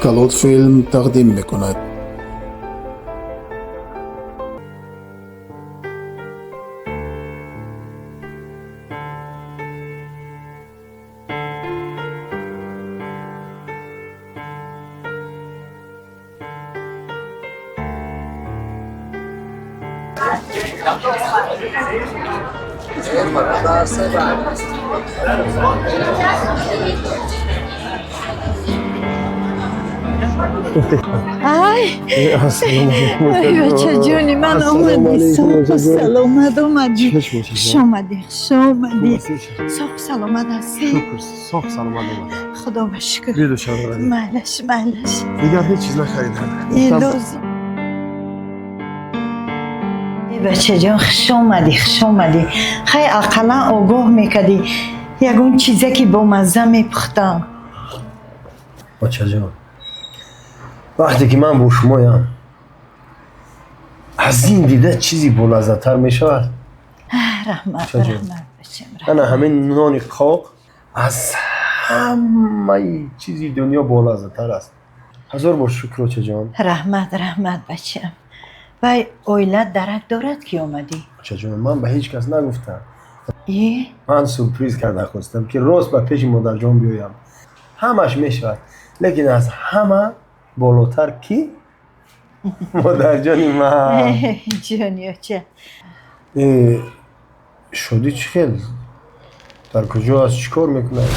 Калот филм тақдим мекунад. Ай, бачаҷони ман, омадӣ, соҳу саломат омадӣ. Хуш омадӣ, хуш омадӣ. Соҳу саломат ҳастӣ? Шукр, соҳ саломат омадам. Худо ба шукр. Биду шаҳрани. Майлаш, майлаш. Дигар ҳеҷ чиз нахаридам. Лозим. Бачаҷон, хуш омадӣ, хуш омадӣ. Хай, ақаллан огоҳ мекардӣ, ягон чизе ки бомазза мепухтам. Бачаҷон, вақте ки ман бо шумоям, аз ин дида чизи болаззаттар мешавад? Раҳмат. Бачаҷон. Раҳмат, бачам. Ана ҳамин нони қоқ аз ҳамаи чизи дунё болаззаттар аст. Ҳазор бор шукр, очаҷон. Раҳмат, раҳмат, бачам. Вай, оилат дарак дорад, ки омадӣ? Очаҷон, ман ба ҳеҷ кас нагуфтам. Е? Ман сюрприз карда хостам, ки рост ба пеши модарҷон биёям. Ҳамаш мешавад, лекин аз ҳама болотар ки модарҷони ман. Ҷони оча. Шодӣ чӣ хел, дар куҷо аст, чӣ кор мекунад?